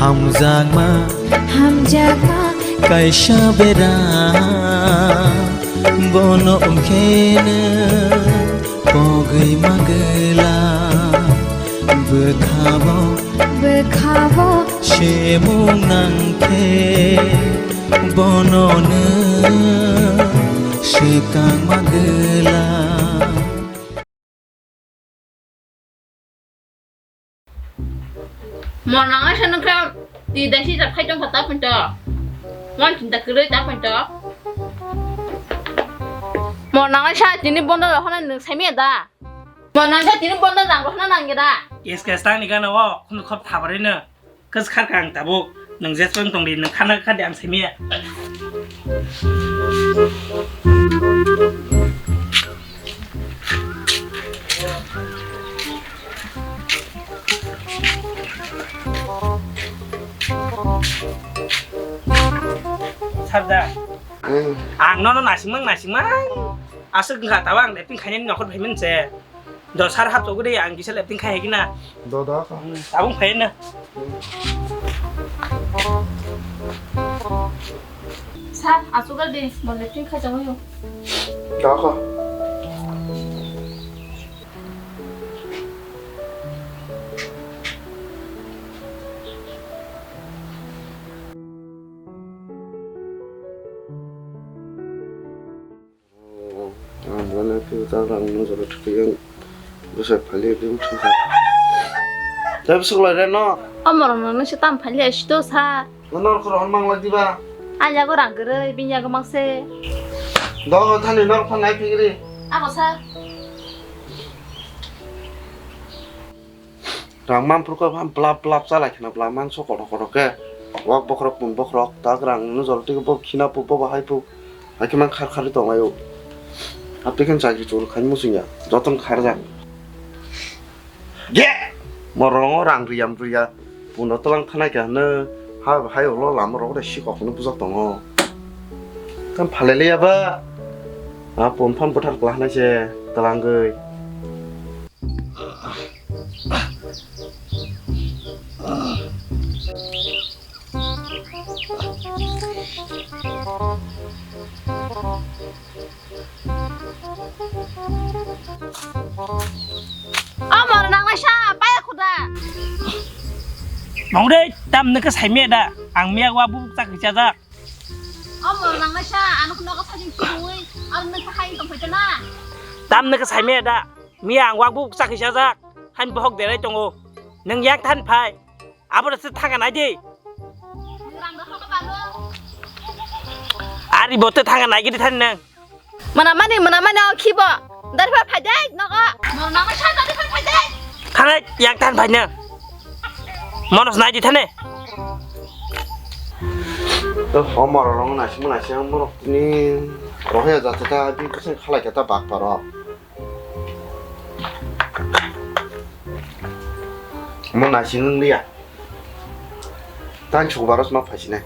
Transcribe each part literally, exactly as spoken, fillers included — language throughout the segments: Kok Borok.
Hamjakma, hamjakma, kaisa bera, bono wngkheno pogwi magwla, bwkhao, bwkhao, semung nangkhe, bono nwng swkang magwla. Mo nang aisa nung khe ti daisi jak khai tong kha ta pun to. Wan chinta kwrwi ta pun to. Mo nang aisa tini bondo rok hwnwi nwng sai miya da. Mo nang aisa tini bondo rang rok hwnwi nang ya da. Yes, yes, tang ni gana o, khunu khop thabarino. Kwchwkhar kha ang tabuk, nwng jeswng tongdi, nwng khana kha di ang simi ya. Sarda. Hmm. Ang nono nasingmang, nasingmang. Aswk wngkha, tabuk ang lepting khainani nokhor phaiman se. Do sar hap chogwi de ang kisa lepting khai hegi na. Do, do, kha. Hmm, tabuk phai na. Sir, aswk de bo lepting khai changwi. Do, kha. Ang bono khe ta rang no jora thwiwi ang bwsai phali bini thangkha. Tei bwswk lai re no? O morok no nung se tam phali asito sa. No nor khoro hwn mang lai diba? Ang yago rang kwrwi, bini yago mang se. Dogo thani nor phan nai phigri. Abo sa. Rang manphuru khe phan plap plap chalai kheno bwla manso kothok kothok khe. Wak bokhorok pun bokhorok tak rang nujor twi bo khina pu bo bahai pu. Hakhe man khar kharwi tonglaio. Apikhen chakri chukri khai muchungya. Jotono kharjak. Ge! Morong rang riyam riya. Puno twlang thanai khe hwnwi ha hai ulo lama rok de sikok hwnwi bujak tongo. Tam phalele ya ba. A pun phan buthar kla hanai se twlangwi. Omo nangnai sa paya khuda. Mangre tam neke saimya da ang miya wa bubuk chak chajak. Omo nangnai sa ano khno ko sajing chui ano neke hai tong phaita na. Tam neke saimya da. Miya ang wak buk chakhi sajak, han bohok derai tongo. Nwng yak than phai. Abo se thanga nai di. Ari bote thanga nai gidi than nwng. Mana mani, mana mani o khibo. Dari phai phai dai nogo. Mana mani sa dari phai phai dai. Thanai yak than phai nwng. Monos nai di thane. To homor rong nai sima nai sima morok ni rohe jate ta di kuseng khalai kata bak parok. Omo naising wng liya. Tang chubaros ma phaisinai.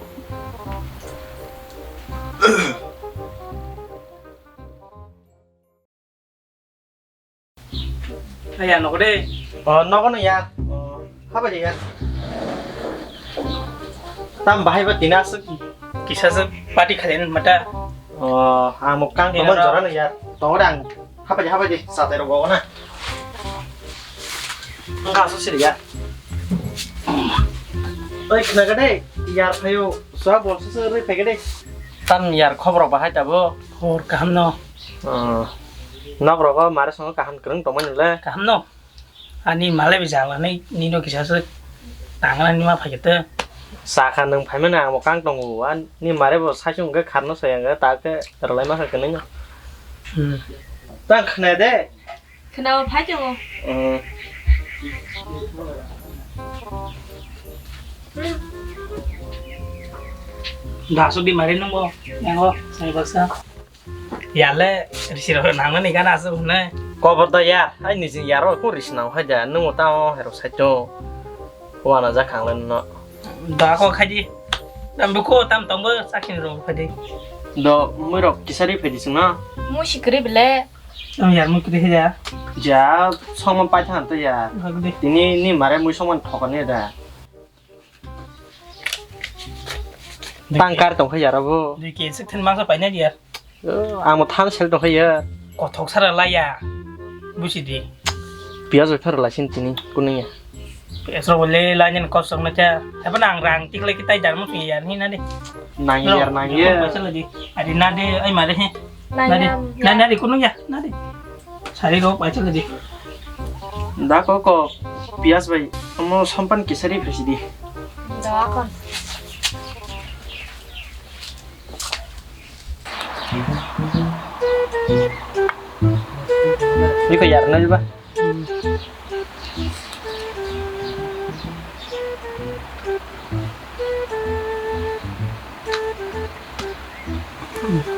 Aya nogo de. O nogo no ya. O haba de ya. Tam bahai ba tina aswk. Kisa se party khalen mata. O ang mo kang Ina tongma ro. Jora no ya. Tongo de ang. Hapai di, hapai di, satai rok go na. Ang kaso siri ya. Oi, khna gade, yar phayo, sa bol sa sa roi phai gade. Tam yar khobor bahai tabo. Khobor kaham no. Hmm. Nok rogo mare songo kaham kwrwng tongmani le. Kaham no. Ani male bi jala ni, ni no kisa se tangna ni ma phai kete. Sakha nwng phaimani ang bo kang tongo, ani mare bo saichung khe kharno sai ang ta khe rwlai ma kha kwnwi no. Hmm. Ta khna de. Khna bo phai tongo. Hmm. Da so bi mare nung bo, yang bo, sai baksa. Yale, risi rok nangmani gana aswk hwnwi. Kobor da ya, hai nisi yaro ko risi nang hai da, nung ta o hero saito. Wana ja khang len no. Da ko khaji. Tam buko tam tongbo sakhin ro khaji. Do mui rok kisari phedi sung no. Mu sikri bile. Tam yar mu kri da. Ja, songma pai than to ya. Hagdi. Tini ni mare mui songman thokani da. Tang kar tongkha yar abo. Dui K S thani mangsa paina di yar. Oh, ang mo tham sel tongkha yar. Kothok sara laya. Busi di. Piyaj bai phara laisin tini kunung ya. Piyaj rok le lainani kosong na cha. Apa nang rang tik lagi tai jar mo sing yar ni na di. Nang yar nang yar. Paisa lagi. Adi na di ai mare he. Nang Na di. yar. Na na di kunung ya. Na di. Sari rok bai chale di. Da ko ko piyas bai omo sompan kisari phesi di. Da kon. Ni ko yar na ba.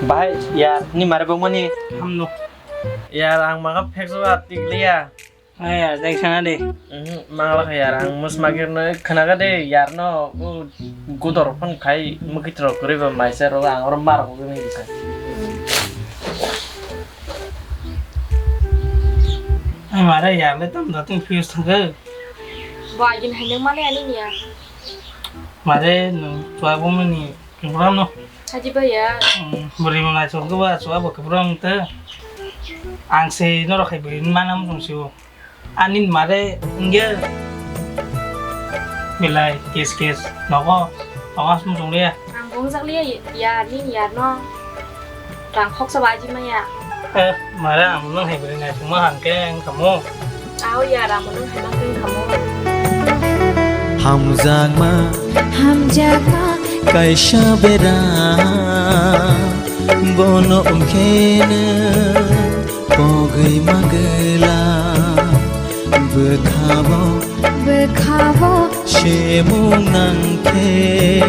Bahai yar ni mare bongmani. Hamno. Yar ang maga pheksa ba tikliya. Hai yar, dai sana de. Mhm, mangla kha yar, ang mus magir no khanaga de yar no, o godor phon khai mukit rok kuri ba maisa ro ang oro mar ko gini bisa. Ai mare yar le tam da tin fuse thangka. Bo agin hai nang male ani niya. Mare no chwa bo mani kibram no. Haji bhaiya. Buri mana chwa ba chwa bo kibram te. Ang se no rok khai buri mana mo song siwo. Ani mare nge belai kes kes nogo tongas mo song le. Ang bung jak le ya ni yar no. Rang khoksa ba aji maya. Eh, mare ang nang hai buri nai sung ma hang ke ang kamo. Ao ya rang nang hai mang ke kamo. Hamjakma, hamjakma, kaisa bera, bono ongkhene pogwi magwla, bwkhabo, bwkhabo, semung nangkhe.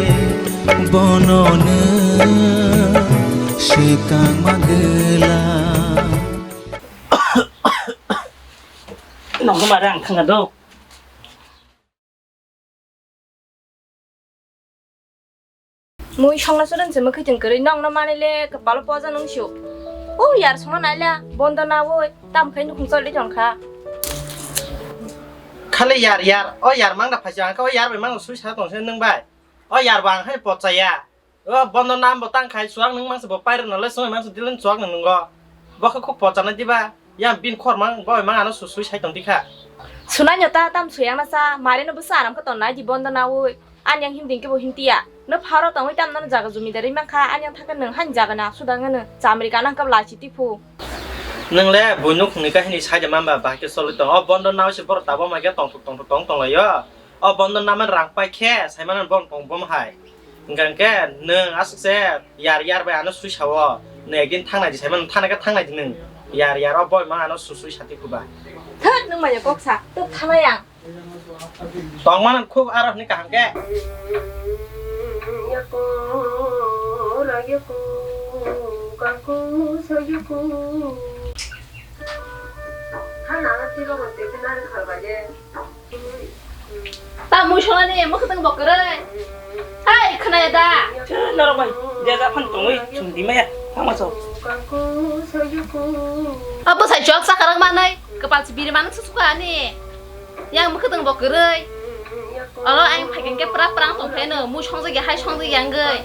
Bono nwng swkang magwla. Nokha mare ang thangkha do. Mui songna sudan se mwkhwtwng kwrwi nokno manwi le kwpalo poja nung sio. O yar songna naila bondo nawi tam khai nukhung choli tongkha. Khali yar yar o yar mangda phaisio ang khe o yar bai mangno sui sa tongse nwng bai. O yar bo ang hai pochaya. O bondo nam bo tang khai chuak nwng mangsa bo pairok nalai songwi mangsa dilin chuak nwng nungo. Bo khe khuk pochana diba? Yang bin khor mang bo mang ano su sui sai tong dikha. Sunai nyo ta tam suyang na sa mare no bwsa aram khe ton nai di bondo nawi. Ani yang himding khe bo himtiya. No pharo tongwi tam no jaga jumi dari mangkha ani yang thakhe nwng han jaga na sudang no chamri kana kap lachi tipu. Nwng le bui nukhungni kahini sai de mamba bahai khe choli tong. O bondo nawi se borok tabok mai khe tongthok tongthok tong tong laio. O bondo naman rang pai khe saimanan bon kong bom hai. Hingkha khe nwng aswk se yar yar bai ano sui sao. Nwng ekdin thangnai di saiman thanai khe thangnai di nwng. Yar yar o boi mang ano su sui sati khuba. Thot nwng manya kok sa. Tok thanai ang. Tongman khub aro hwnwi kaham khe. Hana na tiba gonte khe nari khalbai de. Ta mui sona ni mo khotong bo kwrwi. Hai khna ya da. Norok bai de ja phan tongwi chung di maya. Tama so. Abo sai chok sa karang manai. Kepal si biri manuk susuka ani. Yang mo khotong bo kwrwi. Alo ang phaikeng ke pra prang tong pheno mui song jagi hai song jagi ang gwi.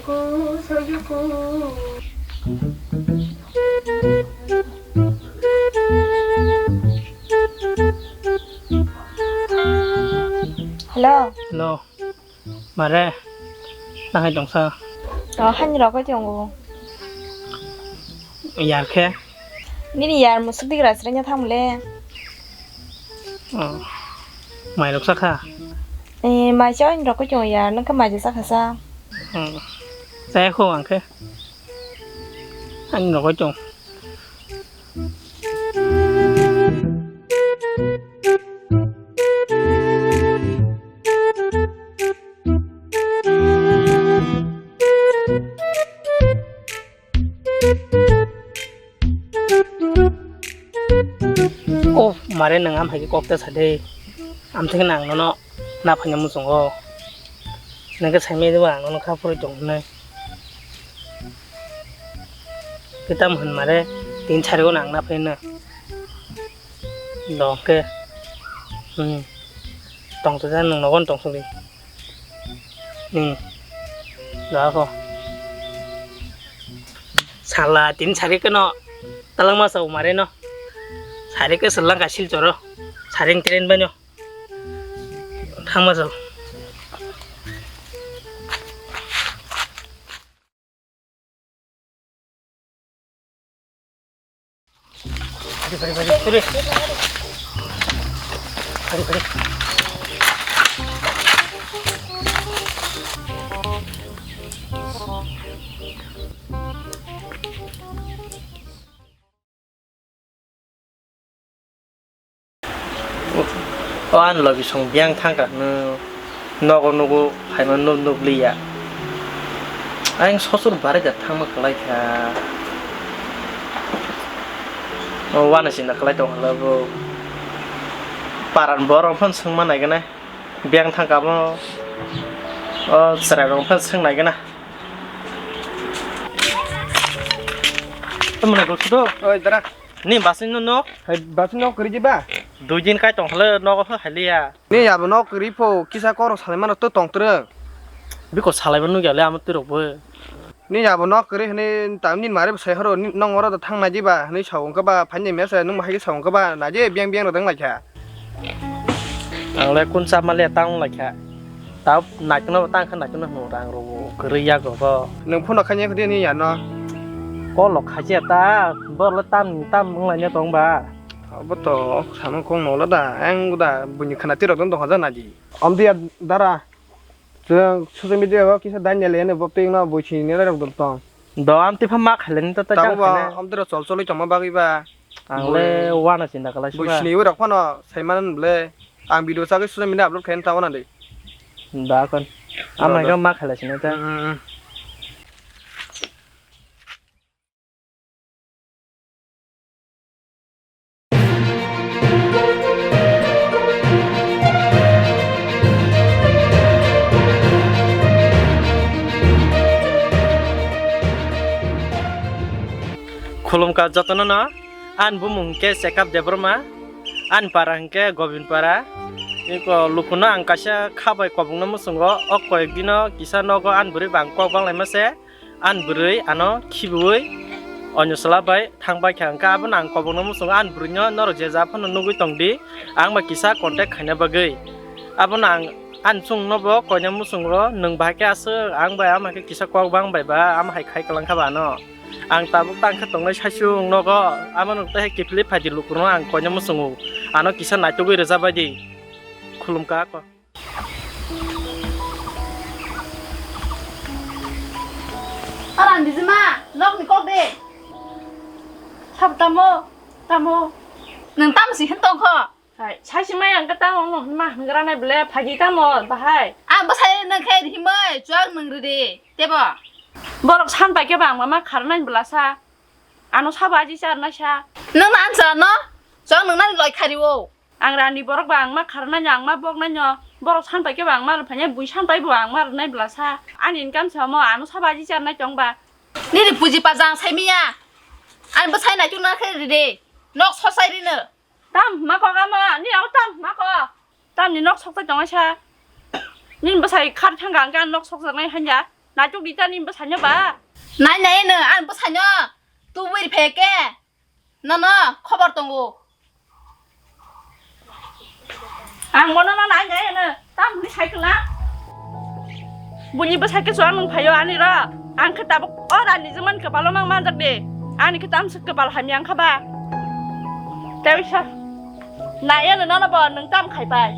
Hello. Hello. Mare. Nang hai tongsa. Oh, hani rok tongo. Yar khe. Nini yar musuk digra srenya thamle. Oh. Mai rok sakha. Eh, mai cha ni rok tongo yar, nang khe mai cha sakha sa. Oh. Saya kho ang khe. Ani nogo chong. Oh, mare nang am hai kok ta sade. Am thik nang nono na phanya muchungo. Nang khe saimai deba ang nono kha phuri tong nai. Kitam hwn mare tin sari go nang na phai na. Dong khe. Hmm. Tong to jan nang nogon tong suri. Hmm. Da ko. Sala, tini sari keno talangma sa umare no. Sari ke selang ka silchoro. Saring tren banyo. Thangma sa. Bari, bari, bari, bari. Bari, bari. O, o ani logi song biyang thangkha, no, nogo nugo phaima nuk, nukliya. Ayang sosor barai da thangma kwlai kha. O, uanasinda kwlai tong hala bo. Paran borok phano swngma naiganai. Biyang thangkha bo. O, chwrairok phano swng naiganai. Tamoni gulsudo? Oi, dara. Ni basing no nok? Hai, basing nok kwrwi di ba? Dui din kai tong hwle nogo pha hai liya. Ni abo nok kwrwi pho kisa korok salai mano to tong twrwng. Biko salai mano nugya le amo twrok bo. Ni abo nok kwrwi hwnwi tam nin mare bwsai horo ni nong oro da thang nai di ba hwnwi sa wngkha ba phaini mesa nung bahai sa wngkha ba nai di biyang biyang rok dang lai kha. Ang le kun chama le tang lai kha. Tao naitokno bo tang khe naitokno hwnwi rang rw kwrwi yago bo. Nwng phone khaina khe de ni yano. Kolo khachi ta bor le tam tam wng laina tong ba. Abo to samung kong no la da ang da buini khana tirok dong dong haja naji. Om dia dara. Chwng social media o kisa daniel ene bo twi no buisi ni rok dong tong. Do am tipha ma khailani ta ta Tabo jang ba khaina. Om tira chol choli tongma bagwi ba. Ang le wana chinta kalai Bui suka. Sini ui rok phano sai manan ble. Ang video chagwi social media upload khaina ta wana de. Da kon. Da, ama da. Ga ma khala sini ta. Mm, mm, mm. Khulumkha jotono no. Ani bumung hwnkhe Sekap Debbarma, ani para hwnkhe Gobin para. Eko lukuno ang kaisa kha bai kobongno muchungo, o koyek dino kisa nogo ani bwrwi bai ang kok banglaima se, ani bwrwi ano khibiui onyo chwla bai thang bai kha, hwnkhe abono ang kobongno muchungo ani bwrwino norok je ja phano nugui tong di, ang bai kisa contact khaina bagwi. Abono ang ani chwngno bo koina muchungo nwng bahai khe aswk ang bai ama khe kisa kok bang bai ba ama hai khai kwlang kha ba ano. Ang tabuk tang khe tongnai saichung nogo, amo nwng tei hai kiphilwi phai di lukurokno ang koina muchungo, ano kisa naitugwi rwjak bai di. Khulumkha ako. Aran dijima, nokni kok de. Sabo tamo, tamo. Nwng tamo si hin tong kho? Hai, sai si mai ang kata mo, mo, ma, hingranai ble, phaji tamo, bahai. Ang bwsai nang khe himai, chuak nang ridi, tebo. Borok san pai khe ba ang mama kharnai bwlasa. Ano sabo aji charnai sa. Nang na ansa no? Chuak nang nani loi khari o. Ang rani borok ba ang ma kharnai no, ang ma boknai no. Borok san pai khe ba ang ma rwphai nai, bui san pai bo ang ma rwnai bwlasa. Ani income sa mo, ano sabo aji charnai tong ba. Nini puji pajang sai miya. Ani bwsai nai chuk nang khe ridi. Nok sosai rino. Tam hwnma kok amo, ni abo tam hwnma kok. Tamni nok sokjak tongo sa. Nini bwsai khar thangkha hwnkhe ang nok sokjaknai hanya. Naituk di ta nini bwsaino ba. Nai nai no, ang bwsaino tubui riphe khe. Nono khobor tongo. Ang bono no nai nai no, tam hwnwi cycle na. Buini bwsai khe chuwak nwng phaio ani ro. Ang khe tabuk o rani jemon kwpalo mang manjak de. Ani khe tamswk kwpal hamya wngkha ba. Tei sa. Naiya no nono bo nwng tam khai pai.